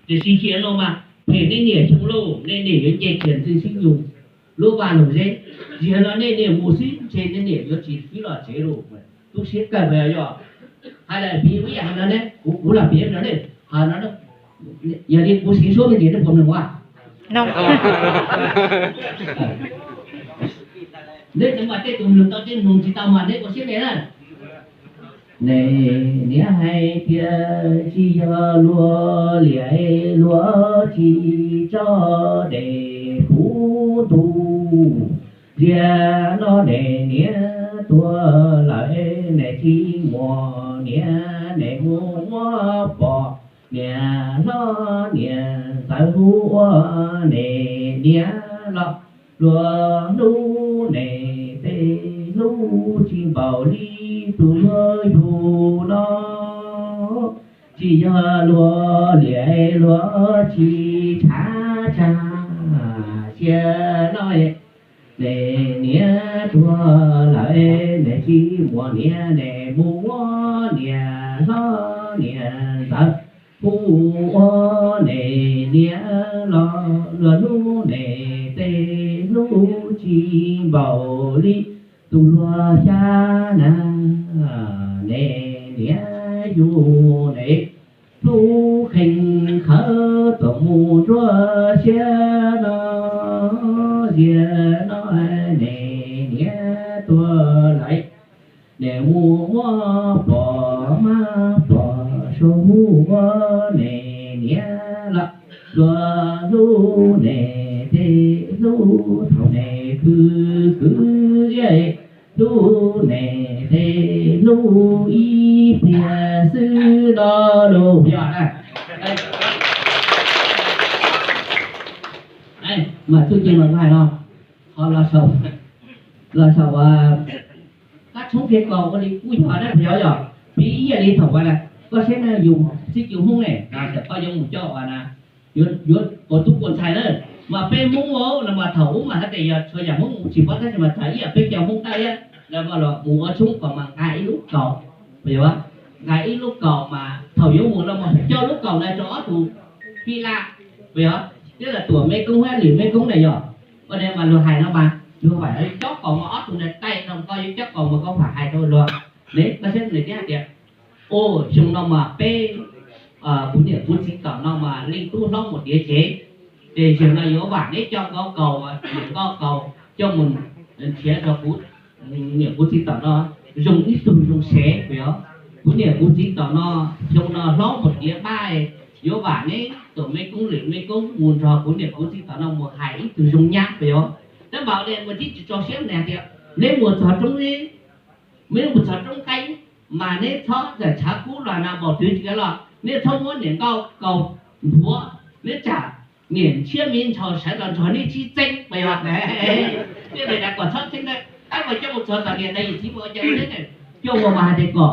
Tiam sis xyoo no mas phem nej niam xyoo lauj, nej niam yuav nce kiag ntxwg xib nyug lub vaj lug zeb. Yog no nej niam mus xwb ntshe nej niam yuav tsis swb los tsev lauj. Tu siab kawg mas yog hais lawm piv ib yam no ne, kuv kuv los piv no ne, hais no, yog li kuv siv suab me ntsis nej puas mloog a? Neb tseem mas tej tus mloog tau tej mloog tsis tau mas neb ua siab ne na. Nes niam hais tias tsis yog luag liam luag tsis tso dej puv ntuj. Ziag no nes niam tuag lawm nes tsis muaj niam nes mus muab poj niam hlob niam ntxawm hu ua nes niam los luag hlub nes tej hlub tsis npaum li tus luag yug no. Tsis yog luag liam luag tsis tshav tsag, sia no nes niam tuag lawm nes tsis muaj niam nes mus muab niam hlob niam ntxawm hu ua nes niam los luag hlub nes tej hlub tsis npaum li tus luag xyab na. Nes niam yug nes hlub kheej khawv tuam mus nruab siab no. Ziag no nes niam tuag lawm nes mus muab poj mab poj suav hu ua nes niam los luag hlub nes tej hlub thaum nes khwv khwv liab hlub nes tej hlub ib pliag xwb no los yog na. Mas txuj ci mas hais no, qhov los saum, los saum kab tshoob ke kaus ua li kuj yog na, yog yog piv ib yam li thaum ua na, koj saib na yus txij cus Hmoob ne, koj yuav mus coj ua na, yuav ua tub ua ntxhais na, mas peb Hmoob no mas thaum ub mas hais tias yog txhua yam Hmoob mus tsis paub tab sis mas thaum ib yam peb cov Hmoob Dawb Liab lawv mas los mus ua tshoob kom mas nqa ib lub kaus, puas yog? Nqa ib lub kaus mas thaum yuav mus no mas pheej coj lub kaus na rau ob tug pij laj, puas yog? Twb los tuam mej koob thiab lwm mej koob na yog. Ua li mas luag hais no mas luag vam cob kaus mas ob tug na taij rau koj, yuav cob kaus mas koj vam hais rau luag. Ne koj saib nws thiaj hais tias, o, xyoo no mas peb, kuv niam kuv txiv tom no mas leej tub hlob mus tiav tsev, ces zaum no yuav vam neb coj nkauj kaus, niam nkauj kaus coj mus nrhiav rau kuv niam kuv txiv tom no zoo ib tug zoo sev, puas yog? Kuv niam kuv txiv tom no xyoo no hlob mus tiav pab, yuav vam neb tuam mej koob lwm mej koob mus nrog kuv niam kuv txiv tom no mus hais ib tug zoo nyab, puas yog? Tab mas ua li mas tib tsis tso siab na tias neb mus txog roob, neb mus txog roob qeeb mas neb txhob txawm tshav kub los na npaum twg tsis los neb txhob muab niam nkauj kaus nthuav, neb tsam niam ntshiab me ntshaus sawv los nrog neb sib txeeb, puas yog? Thiaj li kom txhob txeeb na. Tab mas coj mus txog tom niam tais yawm txiv mus ua cas neb coj mus mas hais tias kom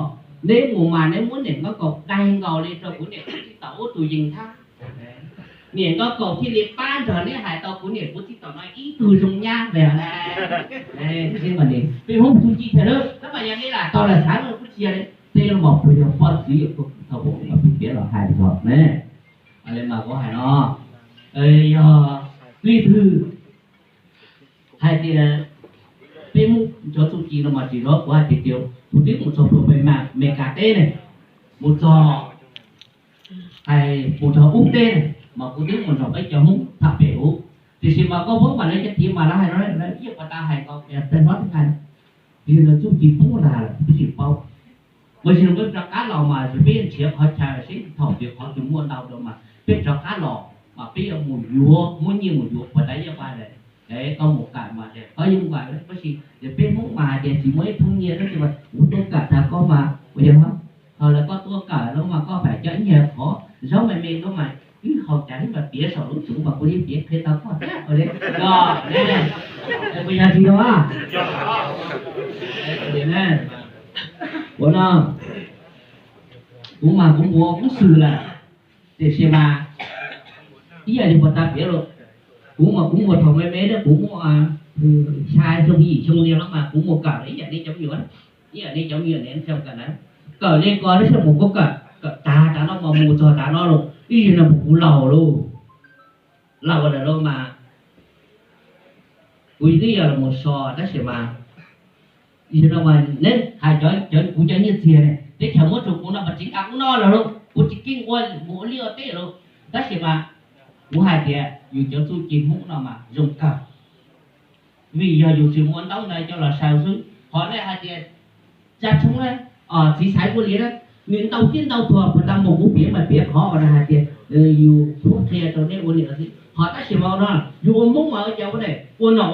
neb mus mas neb muab niam nkauj kaus daig nkaus li rau kuv niam kuv txiv tom ub tus yees thab. Niam nkauj kaus thiaj li pab nrog neb hais tau kuv niam kuv txiv tom no ib tug zoo nyab, puas yog? Peb Hmoob txuj ci thiaj lawm, tab mas yog neb lam tau lam xav kuj tsis yog li. Tej no mas puas yog poj txwv yawm txwv thaum ub mas peb piav los hais txog ne. Li mas kuv hais no, yog leej twg hais tias peb Hmoob cov txuj ci no mas tsis zov, kuv hais tias tias kuv twb mus txog puag pem Amelikas teb ne, mus txog hais mus txog ub teb ne, mas kuv twb mus nrog peb cov Hmoob tham pem ub. Tiam sis mas koj paub mas lawv cov tid mas lawv hais no, lawv ib yam pas tas hais nkaus pem hlob thiab hais, yog lawv txuj ci poob ntag lawm peb tsis paub. Mas yog peb rov qab los mas yog peb yuav nrhiav qhov chaw seb thaum twg qhov twg muaj ntau rau mas peb rov qab los mas peb yuav mus yuav, muab nyiaj mus yuav puas tas ib yam pas lawm. Koj mus kawm mas tias koj yeej mus kawm, tab sis yog peb Hmoob mas hais tias tsis muaj ib thoob nyiaj tab sis mas kuv tuaj kawm tas koj mas puas yog? Ho lawv koj tuaj kawm no mas koj pheej coj ib nyuag qhov zaub me me tuaj mas wb haus cas thiab mas piav saum lub txuv mas kuv yeej piav qhia tau koj thiab li. Puas yog tsis yog? Ua no, kuv mas kuv mus ua Hmoob Xwm lawm, tiam sis mas ib yam li puas tas piav los, kuv mas kuv mus thaum me me thiab kuv muaj xya xyoo yim xyoo li no mas kuv mus kawm ib yam li cov me nyuam, ib yam li cov me nyuam niam kawm na, kawm li ko tab sis mus kuv kawm, kawm tas tav no mas mus txog tav no los Ib zaug no mas kuv laus lauj, laus ua daws lauj mas kuv twb yog los mus so tab sis mas, yog no mas neb hais cov, cov kuv cov nyiaj txiag ne, teb chaws muab rau kuv no mas tsis nqa kuv noj los lauj, kuv tsis keej ua mus ua liaj ua teb lauj. Tab sis mas kuv hais tias yus cov txuj ci Hmoob no mas zoo kawg, vim yog yus tsis muaj ntaub ntawv coj los saw xwb. Qhov nej hais tias tsa tshoob na, txiv xaiv ua li na, nws ntau thiab ntau tuag puas tau mus, kuv piav mas piav qhov uas hais tias yus pub qhia rau nej ua li xwb. Qhov tab sis mas no yus ua Hmoob mas ua cas ua ne, ua nom